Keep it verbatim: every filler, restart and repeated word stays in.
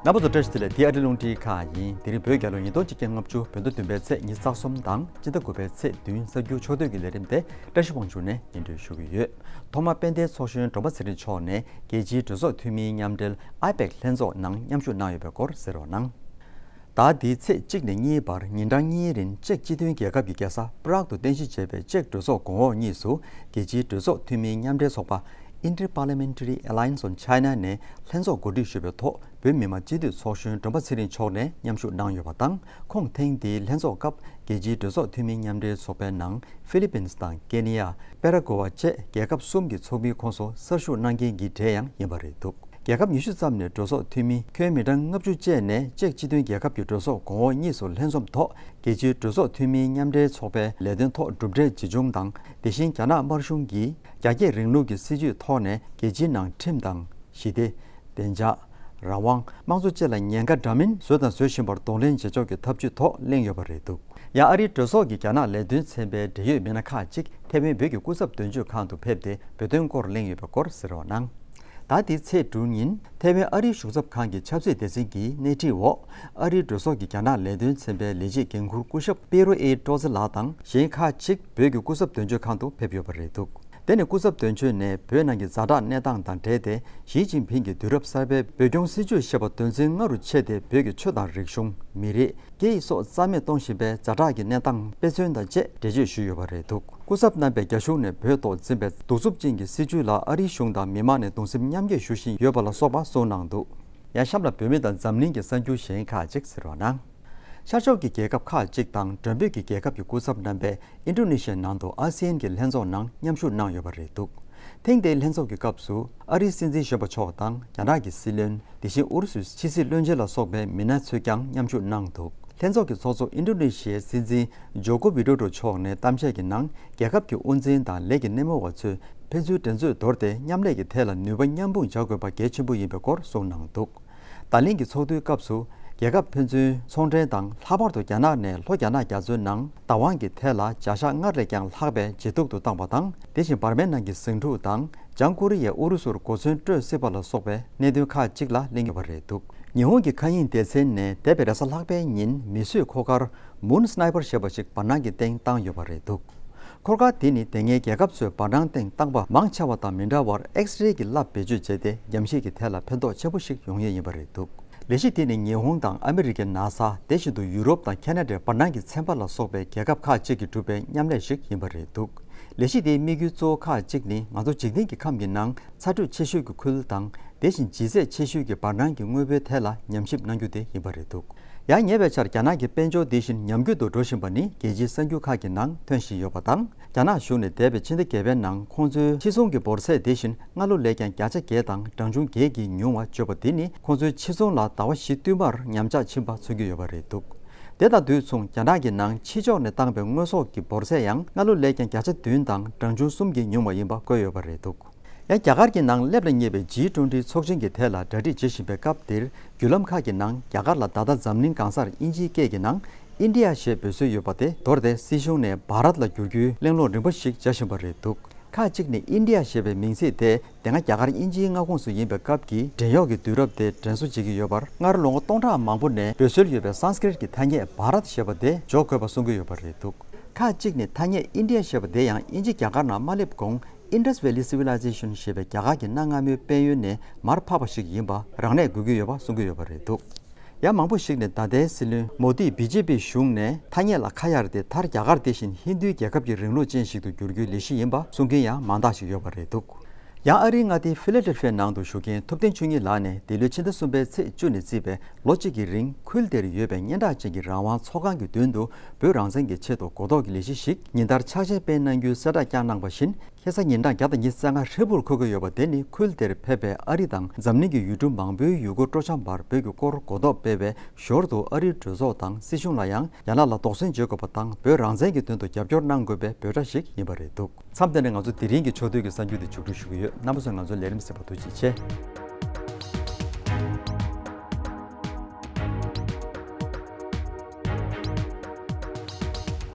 རྣམ་པ་ཚོ་བཀྲ་ཤིས་བདེ་ལེགས། འདི་ཨ་རིའི་རླུང་འཕྲིན་ཁང་ཡིན། དེ་རིང་བོད་རྒྱལ་ལོ་ཉིས་སྟོང་ཆིག་བརྒྱ་ལྔ་བཅུ་བོད་ཟླ་བདུན་པའི་ཚེས་ཉི་ཤུ་རྩ་གསུམ་དང་སྤྱི་ཟླ་དགུ་པའི་ཚེས་བདུན་གསར་འགྱུར་ཕྱོགས་བསྡུས་ཀྱི་ལས་རིམ་དེ་བཀྲ་ཤིས་དབང་ཕྱུག་ནས་སྙན་སྒྲོན་ཞུ་གི་ཡོད། ཐོག་མར་དཔལ་ལྡན་ཚོགས་གཞོན་སྒྲོལ་མ་ཚེ་རིང་མཆོག་ནས་རྒྱལ་སྤྱིའི་གྲོས་ཚོགས་འཐུས་མིའི་མཉམ་འབྲེལ་ཨའི་པེག་ལྷན་ཚོགས་ནང་མཉམ་ཞུགས་གནང་ཡོད་པའི་སྐོར་གསན་རོགས་གནང་། ཟླ་འདིའི་ཚེས་གཅིག་ནས་གཉིས་བར་ཉིན་གྲངས་གཉིས་རིང་ཅེཀ་སྤྱི་མཐུན་རྒྱལ་ཁབ་ཀྱི་རྒྱལ་ས་པ་རག་ཏུ་རྟེན་གཞི་བྱས་པའི་ཅེཀ་གྲོས་ཚོགས་གོང་འོག་གཉིས་སུ་རྒྱལ་སྤྱིའི་གྲོས་ཚོགས་འཐུས་མིའི་མཉམ་འབྲེལ་ཚོགས་པ་Inter-Parliamentary Alliance on China ནས་ལྷན་ཚོགས་གོ་སྒྲིག་ཞུས་པའི་ཐོག་བོད་མི་མང་སྤྱི་འཐུས་ཚོགས་གཞོན་སྒྲོལ་མ་ཚེ་རིང་མཆོག་ནས་མཉམ་ཞུགས་གནང་ཡོད་པ་དང་། ཁོང་ཐེངས་འདིའི་ལྷན་ཚོགས་སྐབས་རྒྱལ་སྤྱིའི་གྲོས་ཚོགས་འཐུས་མིའི་མཉམ་འབྲེལ་ཚོགས་པའི་ནང་ཧྥི་ལི་པིན་དང་ཀེ་ནི་ཡ། པེ་ར་གོ་ཝ་བཅས་རྒྱལ་ཁབ་གསུམ་གྱི་ཚོགས་མིའི་ཁོངས་སུ་གསར་ཞུགས་གནང་མཁན་གྱི་གྲས་ཡང་ཡིན་པ་རེད་འདུག་རྒྱལ་ཁབ་ཉི་ཤུ་ཙམ་ནས་གྲོས་ཚོགས་འཐུས་མི་ཁྱོན་མི་གྲངས་ལྔ་བཅུ་བཅས་ནས་ཅེཀ་སྤྱི་མཐུན་རྒྱལ་ཁབ་ཀྱི་གྲོས་ཚོགས་གོང་འོག་གཉིས་སུ་ལྷན་འཛོམས་ཐོག་རྒྱལ་སྤྱིའི་གྲོས་ཚོགས་འཐུས་མིའི་མཉམ་འབྲེལ་ཚོགས་པའི་ལས་དོན་ཐོག་གྲུབ་འབྲས་ཇི་བྱུང་དང་། དེ་བཞིན་རྒྱ་ནག་དམར་གཞུང་གིས་རྒྱ་སྐྱེད་རིང་ལུགས་ཀྱི་སྲིད་བྱུས་ཐོག་ནས་རྒྱལ་སྤྱིའི་ནང་ཁྲིམས་དང་། ཞི་བདེ། བདེ་འཇགས། རང་དབང་། དམངས་གཙོ་བཅས་ལ་ཉེན་ཁ་འདྲ་མིན་བཟོས་དང་བཟོ་བཞིན་པར་གདོང་ལེན་བྱེད་ཕྱོགས་ཀྱི་ཐབས་ཇུས་ཐོག་གླེང་ཡོད་པ་རེད་འདུག་ཡང་ཨ་རིའི་གྲོས་ཚོགས་ཀྱི་རྒྱ་ནག་ལས་དོན་ཚན་པའི་འབྲེལ་ཡོད་མི་སྣ་ཁག་ཅིག་ཐེ་ཝན་བོད་ཀྱི་སྐུ་ཚབ་དོན་གཅོད་ཁང་དུ་ཕེབས་ཏེ་བོད་དོན་སྐོར་གླེང་ཡོད་པའི་སྐོར་གསན་རོགས་གནང་། ད་ལྟའི་ཚེས་དྲུག་ཉིན་ཐེ་ཝན་ཨ་རིའི་གཞུང་ཚབ་ཁང་གི་ཆབ་སྲིད་སྡེ་ཚན་གྱི་སྣེ་ཁྲིད་འོག་ཨ་རིའི་གྲོས་ཚོགས་ཀྱི་རྒྱ་ནག་ལས་དོན་ཚན་པའི་ལས་བྱེད་འགན་འཁུར་སྐུ་ཞབས་པེ་རོ་ཨེ་ཀྲོ་ཙེ་ལགས་དང་གཞན་ཁག་ཅིག་བོད་ཀྱི་སྐུ་ཚབ་དོན་གཅོད་ཁང་དུ་ཕེབས་ཡོད་པ་རེད་འདུག་དེ་ནི་སྐུ་ཚབ་དོན་གཅོད་ནས་བོད་ནང་གི་ཛ་དྲག་གནས་སྟངས་དང་འབྲེལ་ཏེ་ཞི་ཅིན་ཕིང་གིས་དུས་རབས་གསར་པའི་བོད་སྐྱོང་སྲིད་བྱུས་ཞེས་པ་དོན་ཚན་ལྔ་རུ་ཕྱེ་སྟེ་བོད་ཀྱི་ཆོས་དང་རིག་གཞུང་། མི་རིགས། སྐད་ཡིག་སོགས་རྩ་མེད་གཏོང་བཞིན་པའི་ཛ་དྲག་གི་གནས་སྟངས་དཔེ་མཚོན་དང་བཅས་འགྲེལ་བརྗོད་ཞུས་ཡོད་པ་རེད་འདུག་སྐུ་ཚབ་རྣམ་པས་རྒྱ་གཞུང་ནས་བོད་ཐོག་འཛིན་པའི་གདུག་རྩུབ་ཅན་གྱི་སྲིད་བྱུས་ལ་ཨ་རིའི་གཞུང་དང་མི་མང་ནས་གདུང་སེམས་མཉམ་སྐྱེད་ཞུ་བཞིན་ཡོད་པ་ལ་སོགས་པ་གསུངས་གནང་འདུག་ཡང་གཤམ་ལ་བོད་མི་དང་འཛམ་གླིང་གི་གསར་འགྱུར་གཞན་ཁག་ཅིག་གསན་རོགས་གནང་། ཤར་ཕྱོགས་ཀྱི་རྒྱལ་ཁབ་ཁག་ཅིག་དང་མགྲོན་བོད་ཀྱི་རྒྱལ་ཁབ་ཀྱི་སྐུ་ཚབ་རྣམ་པས་ཨིན་ཌོ་ནེ་ཤི་ཡའི་ནང་དུ་ཨ་སི་ཡན་གྱི་ལྷན་ཚོགས་ནང་མཉམ་ཞུགས་གནང་ཡོད་པ་རེད་འདུག་ཐེངས་འདིའི་ལྷན་ཚོགས་ཀྱི་སྐབས་སུ་ཨ་རིའི་སྲིད་འཛིན་གཞོན་པ་མཆོག་དང་རྒྱ་ནག་གི་སྲིད་བློན། དེ་བཞིན་ཨུ་རུ་སུའི་ཕྱི་སྲིད་བློན་ཆེན་ལ་སོགས་པའི་མི་སྣ་ཚོས་ཀྱང་མཉམ་ཞུགས་གནང་འདུག་ལྷན་ཚོགས་ཀྱི་ཚོགས་གཙོ་ཨིན་ཌོ་ནེ་ཤི་ཡའི་སྲིད་འཛིན་ཇོ་ཀོ་ཝི་ཌོ་ཌོ་མཆོག་ནས་གཏམ་བཤད་ཀྱི་ནང་རྒྱལ་ཁབ་ཀྱི་དབུ་འཛིན་དང་ལས་ཀྱི་སྣེ་མོ་བ་ཚོས་ཕན་ཚུན་འགྲན་རྩོད་དོར་ཏེ་མཉམ་ལས་ཀྱི་ཐད་ལ་ནུས་པ་མཉམ་སྤུངས་བྱ་དགོས་པ་གལ་ཆེན་པོ་ཡིན་པའི་སྐོར་གསུངས་གནང་འདུག་ད་ལན་གྱི་ཚོགས་འདུའི་སྐབས་སུ་རྒྱལ་ཁབ་ཕན་ཚུན་ཚོང་འབྲེལ་དང་། ལྷག་པར་དུ་རྒྱ་ནག་ནས་ལྷོ་རྒྱ་ནག་རྒྱ་མཚོའི་ནང་བདག་དབང་གི་ཐད་ལ་བྱ་གཞག་སྔར་ལས་ཀྱང་ལྷག་པའི་ཇེ་སྡུག་ཏུ་བཏང་བ་དང་། དེ་བཞིན་འབར་མའི་ནང་གི་ཟིང་འཁྲུག་དང་། བྱང་ཀོ་རི་ཡས་ཨུ་རུ་སུར་གོ་མཚོན་སྤྲོད་སྲིད་པ་ལ་སོགས་པའི་གནད་དོན་ཁག་ཅིག་ལ་གླེང་ཡོད་པ་རེད་འདུག་ཉི་ཧོང་གི་མཁའ་དབྱིངས་སྡེ་ཚན་ནས་འདས་པའི་རེས་གཟའ་ལྷག་པའི་ཉིན་མིས་བཟོས་འཁོར་སྐར་Moon Sniper ཞེས་པ་ཞིག་བར་སྣང་གི་སྟེང་བཏང་ཡོད་པ་རེད་འདུག་འཁོར་སྐར་དེ་ནི་དེ་སྔའི་རྒྱལ་ཁབ་ཚོས་བར་སྣང་སྟེང་བཏང་པ་མང་ཆེ་བ་དང་མི་འདྲ་བར་ཨེགས་རེ་གི་རླབས་བེད་སྤྱོད་བྱས་ཏེ་ཉམས་ཞིབ་ཀྱི་ཐད་ལ་ཕན་ཐོགས་ཆེན་པོ་ཞིག་ཡོང་ཡས་ཡིན་པ་རེད་འདུག་ལས་གཞི་དེ་ནི་ཉི་ཧོང་དང་ཨ་མི་རི་ཀའི་ནཱ་ས། དེ་བཞིན་དུ་ཡུ་རོབ་དང་ཁེ་ན་ཌའི་བར་སྣང་གི་ཚན་པ་ལ་སོགས་པའི་རྒྱལ་ཁབ་ཁག་ཅིག་གིས་གྲུབ་པའི་མཉམ་ལས་ཤིག་ཡིན་པ་རེད་འདུག་ལས་གཞི་དེའི་དམིགས་ཡུལ་གཙོ་བོ་ཁག་ཅིག་ནི་ང་ཚོ་འཇིག་རྟེན་གྱི་ཁམས་ཀྱི་ནང་ཚ་དྲོད་ཆེ་ཤོས་ཀྱི་ཁུལ་དང་། དེ་བཞིན་ལྗིད་ཚད་ཆེ་ཤོས་ཀྱི་བར་སྣང་གི་དངོས་པོའི་ཐད་ལ་ཉམས་ཞིབ་གནང་རྒྱུ་དེ་ཡིན་པ་རེད་འདུག་ཡང་ཉེ་བའི་ཆར་རྒྱ་ནག་གི་དཔལ་འབྱོར་དེ་བཞིན་ཉམས་རྒུད་དུ་འགྲོ་བཞིན་པ་ནི་རྒྱལ་སྤྱིའི་གསར་འགྱུར་ཁག་གི་ནང་ཐོན་བཞིན་ཡོད་པ་དང་། རྒྱ་ནག་གཞུང་ནས་འདས་པའི་ཕྱི་ཟླ་བརྒྱད་པའི་ནང་ཁོང་ཚོའི་ཕྱི་ཚོང་གི་འབོར་ཚད་དེ་བཞིན་སྔ་ལོ་ལས་ཀྱང་བརྒྱ་ཆ་བརྒྱད་དང་གྲངས་ཆུང་བརྒྱད་ཀྱིས་ཉུང་བ་བརྗོད་པ་དེ་ནི་ཁོང་ཚོའི་ཕྱི་ཚོང་ལ་ཟླ་བ་བཞི་བསྟུད་མར་ཉམས་ཆག་ཕྱིན་པ་མཚོན་གྱི་ཡོད་པ་རེད་འདུག་དེ་དང་དུས་མཚུངས་རྒྱ་ནག་གི་ནང་ཕྱི་ཕྱོགས་ནས་བཏང་པའི་དངོས་ཟོག་གི་འབོར་ཚད་ཡང་སྔ་ལོ་ལས་ཀྱང་བརྒྱ་ཆ་བདུན་དང་གྲངས་ཆུང་གསུམ་གྱིས་ཉུང་བ་ཡིན་པ་བཀོད་ཡོད་པ་རེད་འདུག་ཡང་རྒྱ་གར་གྱི་ནང་སླེབས་ལ་ཉེ་བའི་ཇི་ཊུ་ཝེན་ཊི་ཚོགས་ཆེན་གྱི་ཐད་ལ་གྲ་སྒྲིག་བྱེད་བཞིན་པའི་སྐབས་འདིར། བརྒྱུད་ལམ་ཁག་གི་ནང་རྒྱ་གར་ལ་ད་ལྟ་འཛམ་གླིང་གང་སར་དབྱིན་ཇིའི་སྐད་ཀྱི་ནང་ཨིན་ཌི་ཡ་ཞེས་འབོད་སྲོལ་ཡོད་པ་དེ་དོར་ཏེ་སྲིད་གཞུང་ནས་བྷ་རཏ་ལ་བསྒྱུར་རྒྱུའི་གླེང་སློང་རིམ་པ་ཞིག་བྱ་བཞིན་པ་རེད་འདུག་ཁག་ཅིག་ནི་ཨིན་ཌི་ཡ་ཞེས་པའི་མིང་ཚིག་དེ་དེ་སྔ་རྒྱ་གར་དབྱིན་ཇིའི་མངའ་ཁོངས་སུ་ཡིན་པའི་སྐབས་ཀྱི་བྲན་གཡོག་གི་དུས་རབས་དེ་དྲན་གསོ་བྱེད་ཀྱི་ཡོད་པར། སྔར་ལོ་ངོ་སྟོང་ཕྲག་མང་པོ་ནས་འབོད་སྲོལ་ཡོད་པའི་སཾ་སྐྲྀཏ་ཀྱི་ཐ་སྙད་བྷ་རཏ་ཞེས་པ་དེ་འཇོག་དགོས་པ་གསུང་གི་ཡོད་པ་རེད་འདུག་ཁག་ཅིག་ནི་ཐ་སྙད་ཨིན་ཌི་ཡ་ཞེས་པ་དེ་ཡང་དབྱིན་ཇི་རྒྱ་གར་ནང་མ་སླེབས་གོང་Indus Valley Civilization ཞེས་པའི་རྒྱ་གར་གྱི་གནའ་སྔ་མོའི་དཔལ་ཡོན་ནས་མར་འཕགས་པ་ཞིག་ཡིན་པ་རང་གནས་དགོས་ཀྱི་ཡོད་པ་གསུང་གི་ཡོད་པ་རེད་འདུག་ཡང་མང་པོ་ཞིག་ནས་ད་ལྟའི་སྲིད་བློན་མོ་དིས་བི་ཇེ་པི་གཞུང་ནས་ཐ་སྙད་ལ་ཁ་གཡར་ཏེ་མཐར་རྒྱ་གར་དེ་བཞིན་ཧིན་རྡུའི་རྒྱལ་ཁབ་ཀྱི་རིང་ལུགས་ཅན་ཞིག་ཏུ་བསྒྱུར་རྒྱུའི་ལས་གཞི་ཡིན་པ་གསུང་མཁན་ཡང་མང་དག་ཞིག་ཡོད་པ་རེད་འདུག་ཡང་ཨ་རིའི་མངའ་སྡེ་ཕི་ལ་ཌེལ་ཕི་ཡའི་ནང་དུ་བཞུགས་མཁན་ཐུབ་བསྟན་ཆོས་ཉིད་ལགས་ནས་འདི་ལོའི་ཕྱི་ཟླ་གསུམ་པའི་ཚེས་བཅུ་ནས་བརྩིས་པའི་ལོ་གཅིག་གི་རིང་ཁུལ་དེར་ཡོད་པའི་སྙན་གྲགས་ཅན་གྱི་རང་དབང་ཚོགས་ཁང་གི་མདུན་དུ་བོད་རང་བཙན་གྱི་ཆེད་དུ་གོ་རྟོགས་ཀྱི་ལས་གཞི་ཞིག་ཉིན་ལྟར་ཕྱག་ཆེན་སྤེལ་གནང་རྒྱུའི་གསལ་བསྒྲགས་བསྐྱངས་གནང་བ་བཞིན། ཁ་སང་ཉིན་གྲངས་བརྒྱ་དང་ཉི་ཤུ་རྩ་ལྔ་ཧྲིལ་པོར་འཁོར་གྱི་ཡོད་པ་དེ་ནི་ཁུལ་དེར་ཕེབས་པའི་ཨ་རི་དང་འཛམ་གླིང་གི་ཡུལ་གྲུ་མང་པོའི་ཡུལ་སྐོར་སྤྲོ་འཆམ་པར་བོད་ཀྱི་སྐོར་གོ་རྟོགས་སྤེལ་བའི་ཞོར་དུ་ཨ་རིའི་གྲོས་ཚོགས་དང་སྲིད་གཞུང་ལ་ཡང་རྒྱ་ནག་ལ་དོགས་ཟོན་བྱེད་དགོས་པ་དང་བོད་རང་བཙན་གྱི་དོན་དུ་རྒྱབ་སྐྱོར་གནང་དགོས་པའི་འབོད་སྒྲ་ཞིག་ཡིན་པ་རེད་འདུག་མཚམས་འདི་ནས་ང་ཚོ་དེ་རིང་གི་ཕྱོགས་བསྡུས་ཀྱི་གསར་འགྱུར་དེ་མཇུག་སྒྲིལ་ཞུ་གི་ཡོད། རྣམ་པ་ཚོས་ང་ཚོའི་ལས་རིམ་གསན་པར་ཐུགས་རྗེ་ཆེ།